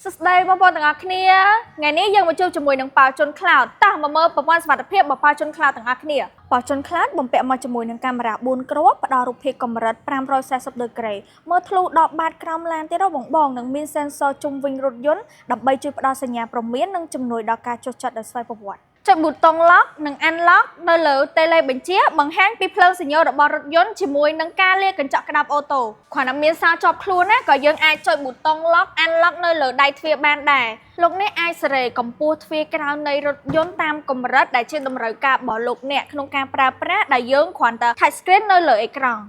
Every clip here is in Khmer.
សួស្តីបងប្អូនទាំងអស់គ្នាថ្ងៃនេះយើងមកជួបជាមួយនឹងប៉ាវជុន Cloud តោះមកមើលប្រព័ន្ធសុវត្ថិភាពរបស់ប៉ាវជុន Cloud ទាំងអស់គ្នា។ប៉ាវជុន Cloud បំពាក់មកជាមួយនឹងកាមេរ៉ា4គ្រាប់ផ្ដល់រូបភាពកម្រិត540ដឺក្រេមើលធ្លុះដល់បាតក្រោមឡានទៀតហ៎បងបងនិងមាន sensor ជុំវិញរថយន្តដើម្បីជួយផ្ដល់សញ្ញាព្រមាននិងជំនួយដល់ការចុះចតដោយស្វ័យប្រវត្តិចុចប៊ូតុង lock និង unlock នៅលើតេឡេបញ្ជាបង្ហាញពីភ្លើងសញ្ញារបស់រថយន្តជាមួយនឹងការលាកញ្ចក់ក្តាប់ auto គ្រាន់តែមានសោជាប់ខ្លួនណាក៏យើងអាចចុចប៊ូតុង lock unlock នៅលើដៃទ្វារបានដែរលោកអ្នកអាចសេរីកម្ពស់ទ្វារក្រៅនៃរថយន្តតាមកម្រិតដែលជាតម្រូវការរបស់លោកអ្នកក្នុងការប្រើប្រាស់ដែលយើងគ្រាន់តែ touch screen នៅលើអេក្រង់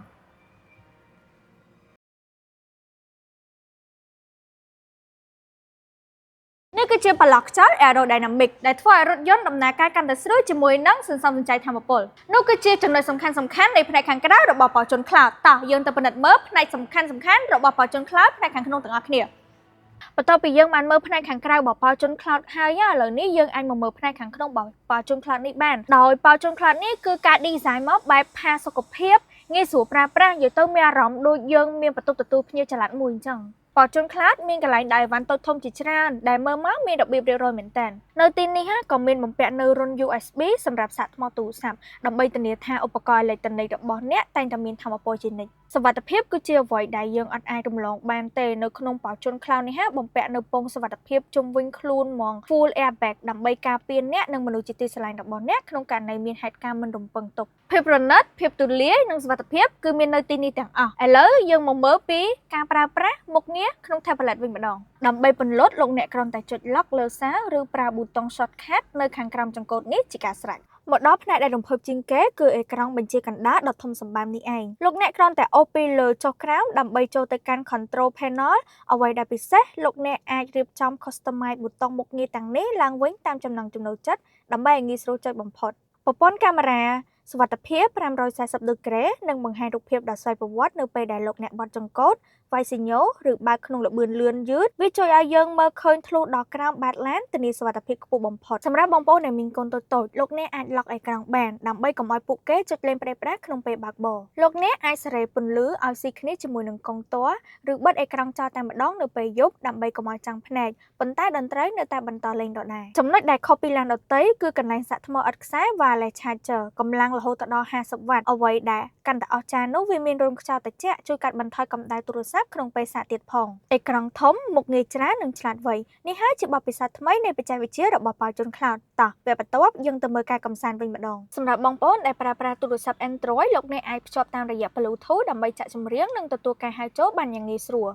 នេះគឺជាប្លុកខ្យល់ aerodynamic ដែលធ្វើឲ្យរថយន្តដំណើរការកាន់តែស្រួលជាមួយនឹងសន្សំសំចៃថាមពលនោះគឺជាចំណុចសំខាន់សំខាន់នៃផ្នែកខាងក្រៅរបស់ប៉ោជន Cloud តោះយើងទៅពិនិត្យមើលផ្នែកសំខាន់សំខាន់របស់ប៉ោជន Cloud ផ្នែកខាងក្នុងទាំងអស់គ្នា។បន្ទាប់ពីយើងបានមើលផ្នែកខាងក្រៅរបស់ប៉ោជន Cloud ហើយឥឡូវនេះយើងអាចមកមើលផ្នែកខាងក្នុងរបស់ប៉ោជន Cloud នេះបានដោយប៉ោជន Cloud នេះគឺការ design មកបែបផាសុកភាពងាយស្រួលប្រើប្រាស់និយាយទៅមានអារម្មណ៍ដូចយើងមានបន្ទប់ទទួលភ្ញៀវចល័តមួយអញ្ចឹងប៉ោជន Cloud មានកន្លែងដាក់អីវ៉ាន់តូចធំជាច្រើនដែលមើលមកមានរបៀបរៀបរយមែនតើនៅទីនេះហាក៏មានបំពាក់នៅរន្ធ USB សម្រាប់សាកថ្មទូរស័ព្ទដើម្បីធានាថាឧបករណ៍អេឡិចត្រូនិករបស់អ្នកតែងតែមានថាមពលជានិច្ចសុវត្ថិភាពគឺជាអ្វីដែលយើងអត់អាចរំលងបានទេនៅក្នុងប៉ោជន Cloud នេះហាបំពាក់នៅពងសុវត្ថិភាពជុំវិញខ្លួនហ្មង full airbag ដើម្បីការពារអ្នកនិងមនុស្សជាទីស្រឡាញ់របស់អ្នកក្នុងករណីមានហេតុការណ៍មិនរំពឹងទុកភាពប្រណិតភាពទូលាយនិងសុវត្ថិភាពគឺមាននៅទីនេះទាំងអស់ឥឡូវយើងមកមើលពីការប្រើប្រាស់មុខងារក្នុង tablet វិញម្ដងដើម្បីពន្លត់លោកអ្នកគ្រាន់តែចុច lock លើសារឬប្រើប៊ូតុង shortcut នៅខាងក្រោមចង្កូតនេះជាការស្រេចមកដល់ផ្នែកដែលរំភើបជាងគេគឺអេក្រង់បញ្ជាកណ្ដាលដ៏ធំសម្បើមនេះឯងលោកអ្នកគ្រាន់តែអូសពីលើចុះក្រោមដើម្បីចូលទៅកាន់ control panel អ្វីដែលពិសេសលោកអ្នកអាចរៀបចំ customize ប៊ូតុងមុខងារទាំងនេះឡើងវិញតាមចំណង់ចំណូលចិត្តដើម្បីឲ្យងាយស្រួលចុចបំផុតប្រព័ន្ធកាមេរ៉ាសុវត្ថិភាព540ដឺក្រេនិងបង្ហាញរូបភាពដ៏ស្វ័យប្រវត្តិនៅពេលដែលលោកអ្នកបត់ចង្កូតវាយស៊ីញ៉ូឬបើកក្នុងល្បឿនលឿនយឺតវាជួយឲ្យយើងមើលឃើញធ្លុះដល់ក្រោមបាតឡានធានាសុវត្ថិភាពខ្ពស់បំផុតសម្រាប់បងប្អូនដែលមានកូនតូចៗលោកអ្នកអាច lock អេក្រង់បានដើម្បីកុំឲ្យពួកគេចុចលេងផ្ដេសផ្ដាសក្នុងពេលបើកបរលោកអ្នកអាចសេរីពន្លឺឲ្យស៊ីគ្នាជាមួយនឹងកុងទ័រឬបិទអេក្រង់ចោលតែម្ដងនៅពេលយប់ដើម្បីកុំឲ្យចាំងភ្នែកប៉ុន្តែតន្ត្រីនៅតែបន្តលេងដដែលចំណុចដែលខុសពីឡានដទៃគឺកន្លែងសាកថ្មឥតខ្សែ wireless charger កម្លាំងរហូតដល់50វ៉ាត់អ្វីដែលកាន់តែអស្ចារ្យនោះវាមានរន្ធខ្យល់ត្រជាក់ជួយកាត់បន្ថយកម្ដៅទូរស័ព្ទក្នុងពេលសាកទៀតផងអេក្រង់ធំមុខងារច្រើននិងឆ្លាតវៃនេះហើយជាបទពិសោធន៍ថ្មីនៃបច្ចេកវិទ្យារបស់ប៉ាវជុន Cloud តោះវគ្គបន្ទាប់យើងទៅមើលការកម្សាន្តវិញម្ដងសម្រាប់បងប្អូនដែលប្រើប្រាស់ទូរស័ព្ទ Android លោកអ្នកអាចភ្ជាប់តាមរយៈ Bluetooth ដើម្បីចាក់ចម្រៀងនិងទទួលការហៅចូលបានយ៉ាងងាយស្រួល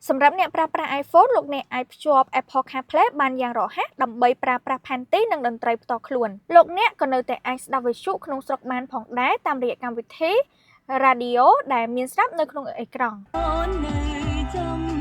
សម្រាប់អ្នកប្រើប្រាស់ iPhone លោកអ្នកអាចភ្ជាប់ Apple CarPlay បានយ៉ាងរហ័សដើម្បីប្រើប្រាស់ផែនទីនិងតន្ត្រីផ្ទាល់ខ្លួនលោកអ្នកក៏នៅតែអាចស្ដាប់វិទ្យុក្នុងស្រុកបានផងដែរតាមរយៈកម្មវិធី Radio ដែលមានស្រាប់នៅក្នុងអេក្រង់ អូននៅចំ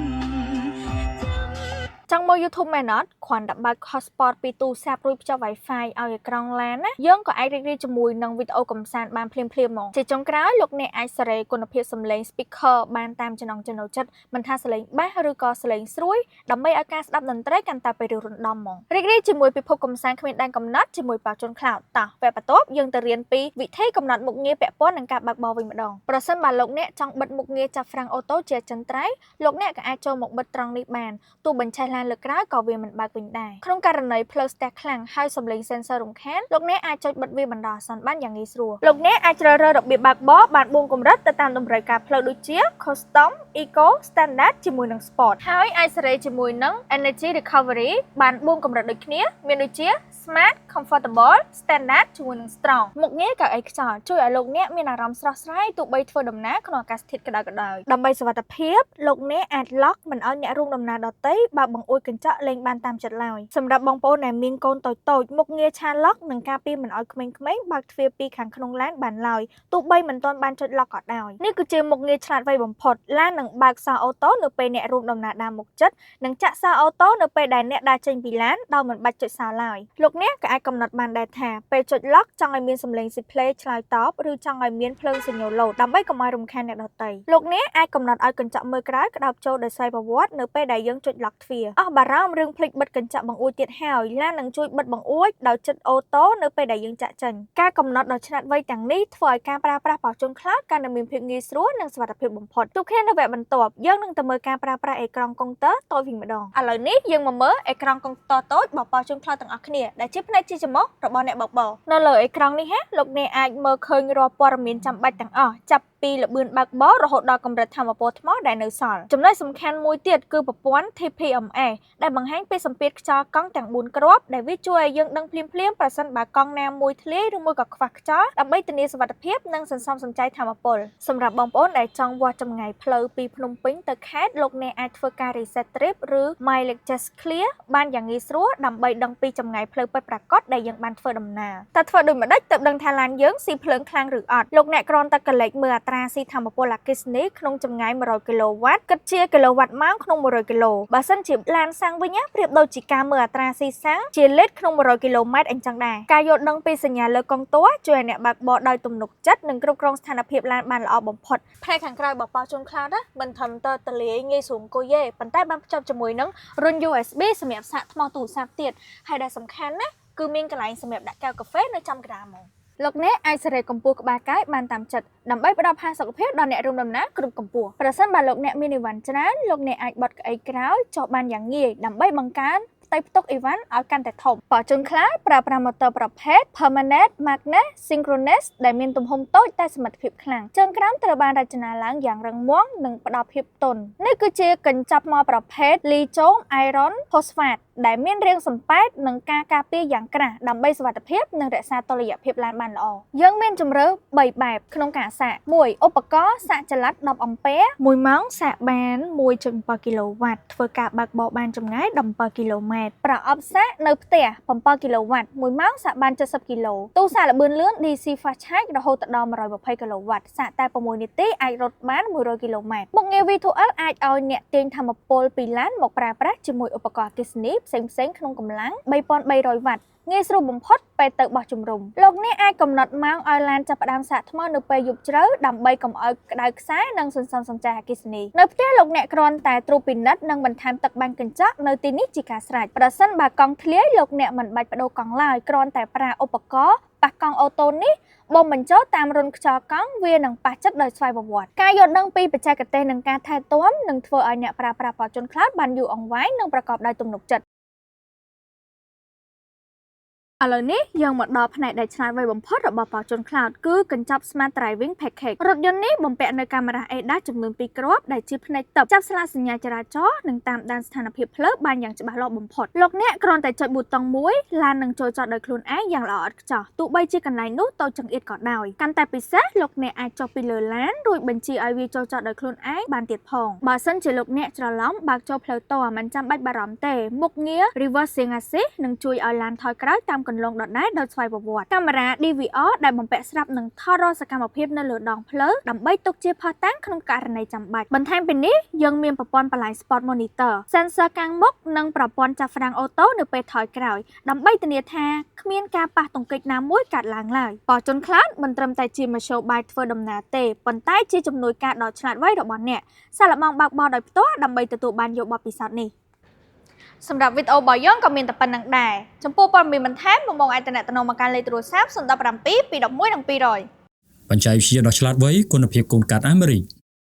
ចង់មើល YouTube មែនអត់គ្រាន់តែបើក hotspot ពីទូរស័ព្ទរួចភ្ជាប់ Wi-Fi ឲ្យអេក្រង់ឡានណាយើងក៏អាចរីករាយជាមួយនឹងវីដេអូកម្សាន្តបានភ្លាមៗហ្មងជាចុងក្រោយលោកអ្នកអាចសេរីគុណភាពសំឡេង speaker បានតាមចំណង់ចំណូលចិត្តមិនថាសំឡេងបាសឬក៏សំឡេងស្រួយដើម្បីឲ្យការស្ដាប់តន្ត្រីកាន់តែពីរោះរណ្ដំហ្មងរីករាយជាមួយពិភពកម្សាន្តគ្មានដែនកំណត់ជាមួយប៉ាជុន Cloud តោះវគ្គបន្ទាប់យើងទៅរៀនពីវិធីកំណត់មុខងារពាក់ព័ន្ធនឹងការបើកបរវិញម្ដងប្រសិនបើលោកអ្នកចង់បិទមុខងារចាប់ហ្វ្រាំង auto ជាអចិន្ត្រៃយ៍លោកអ្នកក៏អាចចូលមកបិទត្រង់នេះបានទោះបញ្ឆេះឡានលើក្រោយក៏វាមិនបើកវិញដែរក្នុងករណីផ្លូវស្ទះខ្លាំងហើយសំឡេង sensor រំខានលោកអ្នកអាចចុចបិទវាបណ្ដោះអាសន្នបានយ៉ាងងាយស្រួលលោកអ្នកអាចជ្រើសរើសរបៀបបើកបរបាន4កម្រិតទៅតាមតម្រូវការផ្លូវដូចជា Custom Eco Standard ជាមួយនឹង Sport ហើយអាចសេរីជាមួយនឹង Energy Recovery បាន4កម្រិតដូចគ្នាមានដូចជា Smart Comfortable Standard ជាមួយនឹង Strong មុខងារកៅអីខ្យល់ជួយឲ្យលោកអ្នកមានអារម្មណ៍ស្រស់ស្រាយទោះបីធ្វើដំណើរក្នុងអាកាសធាតុក្តៅក៏ដោយដើម្បីសុវត្ថិភាពលោកអ្នកអាច lock មិនឲ្យអ្នករួមដំណើរដទៃបើកបង្អួចកញ្ចក់លេងបានតាមចិត្តឡើយសម្រាប់បងប្អូនដែលមានកូនតូចៗមុខងារ child lock នឹងការពារមិនឲ្យក្មេងៗបើកទ្វារពីខាងក្នុងឡានបានឡើយទោះបីមិនទាន់បានចុច lock ក៏ដោយនេះគឺជាមុខងារឆ្លាតវៃបំផុតឡាននឹងបើកសោ auto នៅពេលអ្នករួមដំណើរដើរមុខចិត្តនិងចាក់សោ auto នៅពេលដែលអ្នកដើរចេញពីឡានដោយមិនបាច់ចុចសោឡើយលោកអ្នកក៏អាចកំណត់បានដែរថាពេលចុច lock ចង់ឲ្យមានសំឡេង display ឆ្លើយតបឬចង់ឲ្យមានភ្លើងសញ្ញាលោតដើម្បីកុំឲ្យរំខានអ្នកដទៃលោកអ្នកអាចកំណត់ឲ្យកញ្ចក់មើលក្រោយក្តោបចូលដោយស្វ័យប្រវត្តិនៅពេលដែលយើងចុច lock ទ្វារអស់ អស់បារម្ភរឿងភ្លេចបិទកញ្ចក់បង្អួចទៀតហើយឡាននឹងជួយបិទបង្អួចដោយចិត្ត auto នៅពេលដែលយើងចាក់ចេញការកំណត់ដ៏ឆ្លាតវៃទាំងនេះធ្វើឲ្យការប្រើប្រាស់Fortune Cloud កាន់តែមានភាពងាយស្រួលនិងសុវត្ថិភាពបំផុតជួបគ្នានៅវគ្គបន្ទាប់យើងនឹងទៅមើលការប្រើប្រាស់អេក្រង់កុងទ័រតូចវិញម្ដងឥឡូវនេះយើងមកមើលអេក្រង់កុងទ័រតូចរបស់ Fortune Cloud ទាំងអស់គ្នាដែលជាផ្នែកជាច្រមុះរបស់អ្នកបើកបរនៅលើអេក្រង់នេះហាលោកអ្នកអាចមើលឃើញរាល់ព័ត៌មានចាំបាច់ទាំងអស់ចាប់ពីល្បឿនបើកបររហូតដល់កម្រិតថាមពលថ្មដែលនៅសល់ចំណុចសំខាន់មួយទៀតគឺប្រព័ន្ធ TPMS ដែលបង្ហាញពីសម្ពាធខ្យល់កង់ទាំង4គ្រាប់ដែលវាជួយឲ្យយើងដឹងភ្លាមៗប្រសិនបើកង់ណាមួយធ្លាយឬមួយក៏ខ្វះខ្យល់ដើម្បីធានាសុវត្ថិភាពនិងសន្សំសំចៃថាមពលសម្រាប់បងប្អូនដែលចង់វាស់ចម្ងាយផ្លូវពីភ្នំពេញទៅខេត្តលោកអ្នកអាចធ្វើការ reset trip ឬ mileage just clear បានយ៉ាងងាយស្រួលដើម្បីដឹងពីចម្ងាយផ្លូវពិតប្រាកដដែលយើងបានធ្វើដំណើរតើធ្វើដូចម្ដេចទើបដឹងថាឡានយើងស៊ីភ្លើងខ្លាំងឬអត់លោកអ្នកគ្រាន់តែក្រឡេកមើលអត្រាស៊ីថាមពលអគ្គិសនីក្នុងចម្ងាយ100គីឡូវ៉ាត់គិតជាគីឡូវ៉ាត់ម៉ោងក្នុង100គីឡូបើសិនជាឡានសាំងវិញណាប្រៀបដូចជាការមើលអត្រាស៊ីសាំងជាលីត្រក្នុង100គីឡូម៉ែត្រអញ្ចឹងដែរការយល់ដឹងពីសញ្ញាលើកុងទ័រជួយឲ្យអ្នកបើកបរដោយទំនុកចិត្តនិងគ្រប់គ្រងស្ថានភាពឡានបានល្អបំផុតផ្នែកខាងក្រោយរបស់ Fortune Cloud ណាមិនត្រឹមតែទូលាយងាយស្រួលអង្គុយទេប៉ុន្តែបានភ្ជាប់ជាមួយនឹងរន្ធ USB សម្រាប់សាកថ្មទូរស័ព្ទទៀតហើយដែលសំខាន់ណាគឺមានកន្លែងសម្រាប់ដាក់កែវកាហ្វេនៅចំកណ្ដាលហ្មងលោកអ្នកអាចសេរីកម្ពស់ក្បាលកាយបានតាមចិត្តដើម្បីផ្ដល់ផាសុកភាពដល់អ្នករួមដំណើរគ្រប់កម្ពស់ប្រសិនបើលោកអ្នកមានអីវ៉ាន់ច្រើនលោកអ្នកអាចបត់កៅអីក្រោយចុះបានយ៉ាងងាយដើម្បីបង្កើនផ្ទៃផ្ទុកអីវ៉ាន់ឲ្យកាន់តែធំFortune Cloud ប្រើប្រាស់ម៉ូទ័រប្រភេទ Permanent Magnet Synchronous ដែលមានទំហំតូចតែសមត្ថភាពខ្លាំងជើងក្រោមត្រូវបានរចនាឡើងយ៉ាងរឹងមាំនិងផ្ដល់ភាពទន់នេះគឺជាកញ្ចប់ថ្មប្រភេទ Lithium Iron Phosphate ដែលមានរាងសំប៉ែតនិងការការពារយ៉ាងក្រាស់ដើម្បីសុវត្ថិភាពនិងរក្សាតុល្យភាពឡានបានល្អយើងមានជម្រើស3បែបក្នុងការសាក1ឧបករណ៍សាកចល័ត10អំពែ1ម៉ោងសាកបាន1.7គីឡូវ៉ាត់ធ្វើការបើកបរបានចម្ងាយ17គីឡូម៉ែត្រប្រអប់សាកនៅផ្ទះ7គីឡូវ៉ាត់1ម៉ោងសាកបាន70គីឡូទូសាកល្បឿនលឿន DC Fast Charge រហូតដល់120គីឡូវ៉ាត់សាកតែ6នាទីអាចរត់បាន100គីឡូម៉ែត្រមុខងារ V2L អាចឲ្យអ្នកទាញថាមពលពីឡានមកប្រើប្រាស់ជាមួយឧបករណ៍អគ្គិសនីផ្សេងៗក្នុងកម្លាំង3300វ៉ាត់ងាយស្រួលបំផុតពេលទៅបោះជំរំលោកអ្នកអាចកំណត់ម៉ោងឲ្យឡានចាប់ផ្ដើមសាកថ្មនៅពេលយប់ជ្រៅដើម្បីកុំឲ្យក្តៅខ្សែនិងសន្សំសំចៃអគ្គិសនីនៅផ្ទះលោកអ្នកគ្រាន់តែត្រួតពិនិត្យនិងបន្ថែមទឹកបាញ់កញ្ចក់នៅទីនេះជាការស្រេចប្រសិនបើកង់ធ្លាយលោកអ្នកមិនបាច់ប្ដូរកង់ឡើយគ្រាន់តែប្រើឧបករណ៍ប៉ះកង់ auto នេះបំបញ្ចូលតាមរន្ធខ្យល់កង់វានឹងប៉ះចិត្តដោយស្វ័យប្រវត្តិការយល់ដឹងពីបច្ចេកទេសនិងការថែទាំនឹងធ្វើឲ្យអ្នកប្រើប្រាស់Fortune Cloud បានយូរអង្វែងនិងប្រកបដោយទំនុកចិត្តឥឡូវនេះយើងមកដល់ផ្នែកដែលឆ្លាតវៃបំផុតរបស់ Fortune Cloud គឺកញ្ចប់ Smart Driving Package រថយន្តនេះបំពាក់នូវកាមេរ៉ា ADAS ចំនួន2គ្រាប់ដែលជាផ្នែកទិព្វចាប់ស្លាកសញ្ញាចរាចរណ៍និងតាមដានស្ថានភាពផ្លូវបានយ៉ាងច្បាស់លាស់បំផុតលោកអ្នកគ្រាន់តែចុចប៊ូតុងមួយឡាននឹងចូលចតដោយខ្លួនឯងយ៉ាងល្អឥតខ្ចោះទោះបីជាកន្លែងនោះតូចចង្អៀតក៏ដោយកាន់តែពិសេសលោកអ្នកអាចចុះពីលើឡានរួចបញ្ជាឲ្យវាចូលចតដោយខ្លួនឯងបានទៀតផងបើសិនជាលោកអ្នកច្រឡំបើកចូលផ្លូវតមិនចាំបាច់បារម្ភទេមុខងារ Reversing Assist នឹងជួយឲ្យឡានថយក្រោយតាមកន្លងដដែលដោយស្វ័យប្រវត្តិកាមេរ៉ា DVR ដែលបំពាក់ស្រាប់នឹងថតរាល់សកម្មភាពនៅលើដងផ្លូវដើម្បីទុកជាភស្តុតាងក្នុងករណីចាំបាច់បន្ថែមពីនេះយើងមានប្រព័ន្ធ Blind Spot Monitor Sensor ខាងមុខនិងប្រព័ន្ធចាប់ហ្វ្រាំង auto នៅពេលថយក្រោយដើម្បីធានាថាគ្មានការប៉ះទង្គិចណាមួយកើតឡើងឡើយ Fortune Cloud មិនត្រឹមតែជាមធ្យោបាយធ្វើដំណើរទេប៉ុន្តែជាជំនួយការដ៏ឆ្លាតវៃរបស់អ្នកសាកល្បងបើកបរដោយផ្ទាល់ដើម្បីទទួលបានយកបទពិសោធន៍នេះសម្រាប់វីដេអូរបស់យើងក៏មានតែប៉ុណ្ណឹងដែរចំពោះព័ត៌មានបន្ថែមបងៗអាចទំនាក់ទំនងមកកាន់លេខទូរស័ព្ទ017 211និង200 បច្ចេកវិទ្យាដ៏ឆ្លាតវៃគុណភាពកូនកាត់អាមេរិក។